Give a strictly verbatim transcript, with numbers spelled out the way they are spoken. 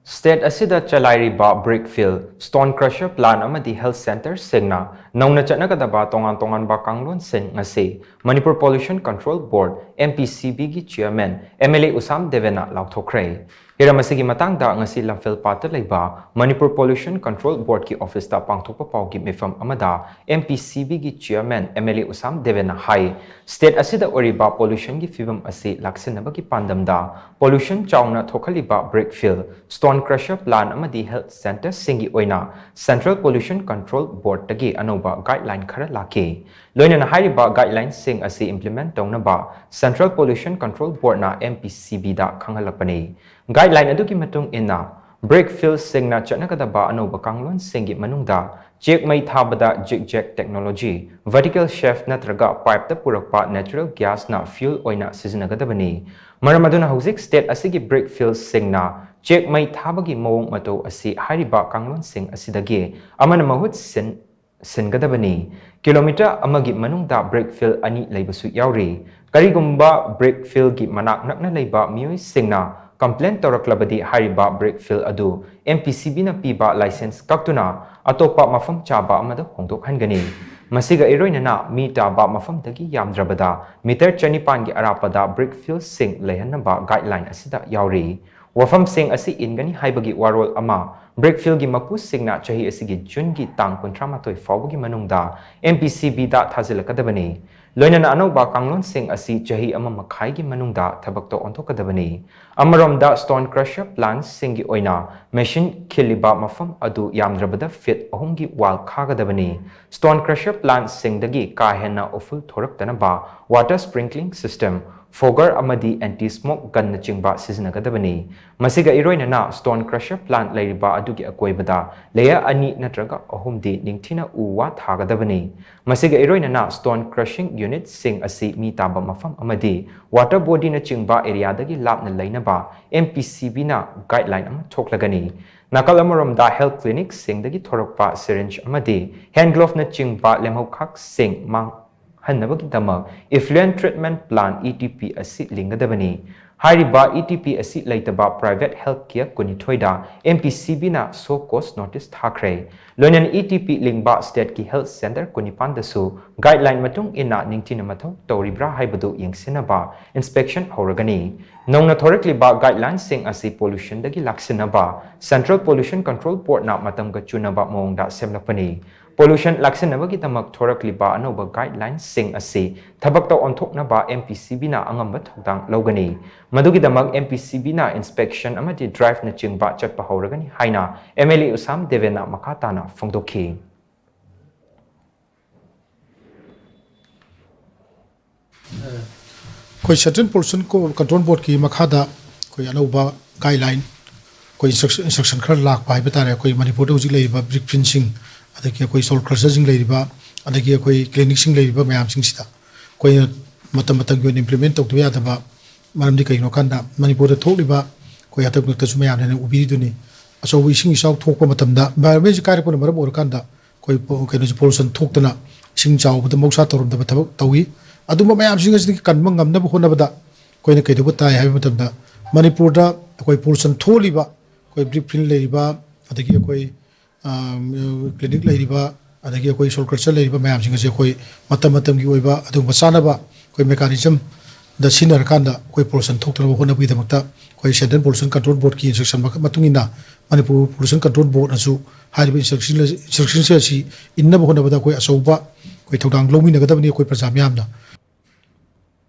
State ꯑꯁꯤꯗ ꯆꯂꯥꯏꯔꯤꯕ brick fill, stone crusher plant ꯑꯃꯗꯤ health centreꯁꯤꯡꯅ ꯅꯧꯅ ꯆꯠꯅꯒꯗꯕ ꯇꯣꯉꯥꯟ ꯇꯣꯉꯥꯟꯕ ꯀꯥꯡꯂꯣꯟꯁꯤꯡ ꯉꯁꯤ Manipur Pollution Control Board, MPCBꯒꯤ chairman MLA ꯎꯁꯥꯝ ꯗꯦꯕꯦꯅ ꯂꯥꯎꯊꯣꯛꯈ꯭ꯔꯦ꯫ ꯍꯤꯔꯝ ꯑꯁꯤꯒꯤ ꯃꯇꯥꯡꯗ ꯉꯁꯤ ꯂꯝꯐꯦꯜꯄꯥꯠꯇ ꯂꯩꯕ ꯃꯅꯤꯄꯨꯔ Pollution Control Boardꯀꯤ officeꯇ ꯄꯥꯡꯊꯣꯛꯄ ꯄꯥꯎꯒꯤ ꯃꯤꯐꯝ ꯑꯃꯗ MPCBꯒꯤ chairman MLA ꯎꯁꯥꯝ ꯗꯦꯕꯦꯅ ꯍꯥꯏ, state ꯑꯁꯤꯗ ꯑꯣꯏꯔꯤꯕ pollutionꯒꯤ ꯐꯤꯕꯝ ꯑꯁꯤ ꯂꯥꯛꯁꯤꯟꯅꯕꯒꯤ ꯄꯥꯟꯗꯝꯗ pollution ꯆꯥꯎꯅ ꯊꯣꯛꯍꯜꯂꯤꯕ brick fill, stone crusher plant ꯑꯃꯗꯤ health centreꯁꯤꯡꯒꯤ ꯑꯣꯏꯅ Central Pollution Control Boardꯇꯒꯤ ꯑꯅꯧꯕ guideline ꯈꯔ ꯂꯥꯛꯈꯤ꯫ ꯂꯣꯏꯅꯅ ꯍꯥꯏꯔꯤꯕ guidelineꯁꯤꯡ ꯑꯁꯤ implement ꯇꯧꯅꯕ Central Pollution Control Boardꯅ MPCBꯗ ꯈꯪꯍꯜꯂꯛꯄꯅꯤ꯫ Guideline ꯑꯗꯨꯒꯤ ꯃꯇꯨꯡ ꯏꯟꯅ, brick fillꯁꯤꯡꯅ ꯆꯠꯅꯒꯗꯕ ꯑꯅꯧꯕ ꯀꯥꯡꯂꯣꯟꯁꯤꯡꯒꯤ ꯃꯅꯨꯡꯗ ꯆꯦꯛ ꯃꯩ ꯊꯥꯕꯗ zigzag technology, vertical shaft ꯅꯠꯇ꯭ꯔꯒ pipeꯇ ꯄꯨꯔꯛꯄ natural gasꯅ fuel ꯑꯣꯏꯅ ꯁꯤꯖꯤꯟꯅꯒꯗꯕꯅꯤ꯫ ꯃꯔꯝ ꯑꯗꯨꯅ ꯍꯧꯖꯤꯛ state ꯑꯁꯤꯒꯤ brick fillꯁꯤꯡꯅ ꯆꯦꯛ ꯃꯩ ꯊꯥꯕꯒꯤ ꯃꯑꯣꯡ ꯃꯇꯧ ꯑꯁꯤ ꯍꯥꯏꯔꯤꯕ ꯀꯥꯡꯂꯣꯟꯁꯤꯡ ꯑꯁꯤꯗꯒꯤ ꯑꯃꯅ ꯃꯍꯨꯠ ꯁꯤꯟ-, ꯁꯤꯟꯒꯗꯕꯅꯤ꯫ Kilometre ꯑꯃꯒꯤ ꯃꯅꯨꯡꯗ brick fill ꯑꯅꯤ ꯂꯩꯕꯁꯨ ꯌꯥꯎꯔꯤ꯫ ꯀꯔꯤꯒꯨꯝꯕ brick fillꯒꯤ ꯃꯅꯥꯛ ꯅꯛꯅ ꯂꯩꯕ ꯃꯤꯑꯣꯏꯁꯤꯡꯅ complain ꯇꯧꯔꯛꯂꯕꯗꯤ ꯍꯥꯏꯔꯤꯕ brick fill ꯑꯗꯨ MPCBꯅ ꯄꯤꯕ licence ꯀꯛꯇꯨꯅ ꯑꯇꯣꯞꯄ ꯃꯐꯝ ꯆꯥꯕ ꯑꯃꯗ ꯍꯣꯡꯗꯣꯛꯍꯟꯒꯅꯤ꯫ ꯃꯁꯤꯒ ꯏꯔꯣꯏꯅꯅ ꯃꯤ ꯇꯥꯕ ꯃꯐꯝꯗꯒꯤ ꯌꯥꯝꯗ꯭ꯔꯕꯗ metre ꯆꯅꯤꯄꯥꯟꯒꯤ ꯑꯔꯥꯞꯄꯗ brick fillꯁꯤꯡ ꯂꯩꯍꯟꯅꯕ guideline ꯑꯁꯤꯗ ꯌꯥꯎꯔꯤ꯫ ꯋꯥꯐꯝꯁꯤꯡ ꯑꯁꯤ ꯏꯟꯒꯅꯤ ꯍꯥꯏꯕꯒꯤ ꯋꯥꯔꯣꯜ ꯑꯃ brick fillꯒꯤ ꯃꯄꯨꯁꯤꯡꯅ ꯆꯍꯤ ꯑꯁꯤꯒꯤ Juneꯒꯤ ꯇꯥꯡ ꯀꯨꯟꯊ꯭ꯔꯥ ꯃꯥꯊꯣꯏ ꯐꯥꯎꯕꯒꯤ ꯃꯅꯨꯡꯗ MPCBꯗ ꯊꯥꯖꯤꯜꯂꯛꯀꯗꯕꯅꯤ꯫ ꯂꯣꯏꯅꯅ ꯑꯅꯧꯕ ꯀꯥꯡꯂꯣꯟꯁꯤꯡ ꯑꯁꯤ ꯆꯍꯤ ꯑꯃ ꯃꯈꯥꯏꯒꯤ ꯃꯅꯨꯡꯗ ꯊꯕꯛꯇ ꯑꯣꯟꯊꯣꯛꯀꯗꯕꯅꯤ꯫ ꯑꯃꯔꯣꯝꯗ stone crusher plantꯁꯤꯡꯒꯤ ꯑꯣꯏꯅ machine ꯈꯤꯜꯂꯤꯕ ꯃꯐꯝ ꯑꯗꯨ ꯌꯥꯝꯗ꯭ꯔꯕꯗ feet ꯑꯍꯨꯝꯒꯤ wall ꯈꯥꯒꯗꯕꯅꯤ꯫ Stone crusher plantꯁꯤꯡꯗꯒꯤ ꯀꯥ ꯍꯦꯟꯅ ꯎꯐꯨꯜ ꯊꯣꯔꯛꯇꯅꯕ water sprinkling system, fogger ꯑꯃꯗꯤ anti smoke gunꯅꯆꯤꯡꯕ ꯁꯤꯖꯤꯟꯅꯒꯗꯕꯅꯤ꯫ ꯃꯁꯤꯒ ꯏꯔꯣꯏꯅꯅ stone crusher plant ꯂꯩꯔꯤꯕ ꯑꯗꯨꯒꯤ ꯑꯀꯣꯏꯕꯗ layer ꯑꯅꯤ ꯅꯠꯇ꯭ꯔꯒ ꯑꯍꯨꯝꯗꯤ ꯅꯤꯡꯊꯤꯅ ꯎ ꯋꯥ ꯊꯥꯒꯗꯕꯅꯤ꯫ ꯃꯁꯤꯒ ꯏꯔꯣꯏꯅꯅ stone crushing unitꯁꯤꯡ ꯑꯁꯤ ꯃꯤ ꯇꯥꯕ ꯃꯐꯝ ꯑꯃꯗꯤ water bodyꯅꯆꯤꯡꯕ areaꯗꯒꯤ ꯂꯥꯞꯅ ꯂꯩꯅꯕ MPCBꯅ guideline ꯑꯃ ꯊꯣꯛꯂꯒꯅꯤ꯫ ꯅꯥꯀꯜ ꯑꯃꯔꯣꯝꯗ health clinicꯁꯤꯡꯗꯒꯤ ꯊꯣꯔꯛꯄ syringe ꯑꯃꯗꯤ hand gloveꯅꯆꯤꯡꯕ ꯂꯦꯝꯍꯧꯈꯥꯛꯁꯤꯡ ꯃꯥꯡ-, ꯍꯟꯅꯕꯒꯤꯗꯃꯛ effluent treatment plant, ETP ꯑꯁꯤ ꯂꯤꯡꯒꯗꯕꯅꯤ꯫ ꯍꯥꯏꯔꯤꯕ ꯏ ꯇꯤ ꯄꯤ ꯑꯁꯤ ꯂꯩꯇꯕ private health care ꯀꯨꯟꯅꯤꯊꯣꯏꯗ ꯑꯦꯝ ꯄꯤ ꯁꯤ ꯕꯤꯅ show cause notice ꯊꯥꯈ꯭ꯔꯦ꯫ ꯂꯣꯏꯅꯅ ꯏ ꯇꯤ ꯄꯤ ꯂꯤꯡꯕ stateꯀꯤ health centre ꯀꯨꯟꯅꯤꯄꯥꯟꯗꯁꯨ guideline ꯃꯇꯨꯡ ꯏꯟꯅ ꯅꯤꯡꯊꯤꯅ ꯃꯊꯧ ꯇꯧꯔꯤꯕ꯭ꯔꯥ ꯍꯥꯏꯕꯗꯨ ꯌꯦꯡꯁꯤꯟꯅꯕ inspection ꯍꯧꯔꯒꯅꯤ꯫ ꯅꯧꯅ ꯊꯣꯔꯛꯂꯤꯕ guidelineꯁꯤꯡ ꯑꯁꯤ pollutionꯗꯒꯤ ꯂꯥꯛꯁꯤꯟꯅꯕ Central Pollution Control Boardꯅ ꯃꯇꯝꯒ ꯆꯨꯅꯕ ꯃꯑꯣꯡꯗ ꯁꯦꯝꯂꯛꯄꯅꯤ꯫ Pollution ꯂꯥꯛꯁꯤꯟꯅꯕꯒꯤꯗꯃꯛ ꯊꯣꯔꯛꯂꯤꯕ ꯑꯅꯧꯕ guidelineꯁꯤꯡ ꯑꯁꯤ ꯊꯕꯛꯇ ꯑꯣꯟꯊꯣꯛꯅꯕ ꯑꯦꯝ ꯄꯤ ꯁꯤ ꯕꯤꯅ ꯑꯉꯝꯕ ꯊꯧꯗꯥꯡ ꯂꯧꯒꯅꯤ꯫ ꯃꯗꯨꯒꯤꯗꯃꯛ ꯑꯦꯝ ꯄꯤ ꯁꯤ ꯕꯤꯅ inspection ꯑꯃꯗꯤ driveꯅꯆꯤꯡꯕ ꯆꯠꯄ ꯍꯧꯔꯒꯅꯤ ꯍꯥꯏꯅ ꯑꯦꯝ ꯑꯦꯜ ꯑꯦ ꯎꯁꯥꯝ ꯗꯦꯕꯦꯅ ꯃꯈꯥ ꯇꯥꯅ ꯐꯣꯡꯗꯣꯛꯈꯤ꯫ ꯑꯩꯈꯣꯏ Central Pollution Co-, Control Boardꯀꯤ ꯃꯈꯥꯗ ꯑꯩꯈꯣꯏ ꯑꯅꯧꯕ guideline, ꯑꯩꯈꯣꯏ instruction, instruction ꯈꯔ ꯂꯥꯛꯄ ꯍꯥꯏꯕ ꯇꯥꯔꯦ꯫ ꯑꯩꯈꯣꯏ ꯃꯅꯤꯄꯨꯔꯗ ꯍꯧꯖꯤꯛ ꯂꯩꯔꯤꯕ brick fincing, ꯑꯗꯒꯤ ꯑꯩꯈꯣꯏ soil crusherꯁꯤꯡ ꯂꯩꯔꯤꯕ, ꯑꯗꯒꯤ ꯑꯩꯈꯣꯏ clinicꯁꯤꯡ ꯂꯩꯔꯤꯕ ꯃꯌꯥꯝꯁꯤꯡꯁꯤꯗ ꯑꯩꯈꯣꯏꯅ ꯃꯇꯝ ꯃꯇꯝꯒꯤ ꯑꯣꯏꯅ implement ꯇꯧꯗꯕ ꯌꯥꯗꯕ ꯃꯔꯝꯗꯤ ꯀꯩꯒꯤꯅꯣ ꯍꯥꯏ ꯀꯥꯟꯗ ꯃꯅꯤꯄꯨꯔꯗ ꯊꯣꯛꯂꯤꯕ, ꯑꯩꯈꯣꯏ ꯍꯟꯗꯛ ꯃꯔꯛꯇꯁꯨ ꯃꯌꯥꯝꯅ ꯍꯦꯟꯅ ꯎꯕꯤꯔꯤꯗꯨꯅꯤ, ꯑꯆꯧꯕ ꯏꯁꯤꯡ ꯏꯆꯥꯎ ꯊꯣꯛꯄ ꯃꯇꯝꯗ environmentꯁꯤ ꯀꯥꯏꯔꯛꯄꯅ ꯃꯔꯝ ꯑꯣꯏꯔꯀꯥꯟꯗ ꯑꯩꯈꯣꯏ ꯄꯣ-, ꯀꯩꯅꯣꯁꯦ, pollution ꯊꯣꯛꯇꯅ ꯏꯁꯤꯡ ꯆꯥꯎꯕꯗ ꯃꯍꯧꯁꯥ ꯇꯧꯔꯝꯗꯕ ꯊꯕꯛ ꯇꯧꯏ꯫ ꯑꯗꯨꯝꯕ ꯃꯌꯥꯝꯁꯤꯡ ꯑꯁꯤꯗꯒꯤ ꯀꯟꯕ ꯉꯝꯅꯕ ꯍꯣꯠꯅꯕꯗ ꯑꯩꯈꯣꯏꯅ ꯀꯩꯗꯧꯕ ꯇꯥꯏ ꯍꯥꯏꯕ ꯃꯇꯝꯗ, ꯃꯅꯤꯄꯨꯔꯗ ꯑꯩꯈꯣꯏ pollution ꯊꯣꯛꯍꯜꯂꯤꯕ, ꯑꯩꯈꯣꯏ brick fincing ꯂꯩꯔꯤꯕ, ꯑꯗꯒꯤ ꯑꯩꯈꯣꯏ, ꯑ, clinic ꯂꯩꯔꯤꯕ, ꯑꯗꯒꯤ ꯑꯩꯈꯣꯏ soil crusher ꯂꯩꯔꯤꯕ ꯃꯌꯥꯝꯁꯤꯡ ꯑꯁꯦ ꯑꯩꯈꯣꯏ ꯃꯇꯝ ꯃꯇꯝꯒꯤ ꯑꯣꯏꯕ ꯑꯗꯨꯒꯨꯝꯕ ꯆꯥꯅꯕ ꯑꯩꯈꯣꯏ mechanismꯗ ꯁꯤꯖꯤꯟꯅꯔꯀꯥꯟꯗ ꯑꯩꯈꯣꯏ pollution ꯊꯣꯛꯇꯅꯕ ꯍꯣꯠꯅꯕꯒꯤꯗꯃꯛꯇ ꯑꯩꯈꯣꯏ Central Pollution Control Boardꯀꯤ instruction ꯃꯈ-, ꯃꯇꯨꯡ ꯏꯟꯅ ꯃꯅꯤꯄꯨꯔ Pollution Control Boardꯅꯁꯨ ꯍꯥꯏꯔꯤꯕ instruction, instructionꯁꯤꯡ ꯑꯁꯤ ꯏꯟꯅꯕ ꯍꯣꯠꯅꯕꯗ ꯑꯩꯈꯣꯏ ꯑꯆꯧꯕ ꯑꯩꯈꯣꯏ ꯊꯧꯗꯥꯡ ꯂꯧꯃꯤꯟꯅꯒꯗꯕꯅꯤ ꯑꯩꯈꯣꯏ ꯄ꯭ꯔꯖꯥ ꯃꯤꯌꯥꯝꯅ꯫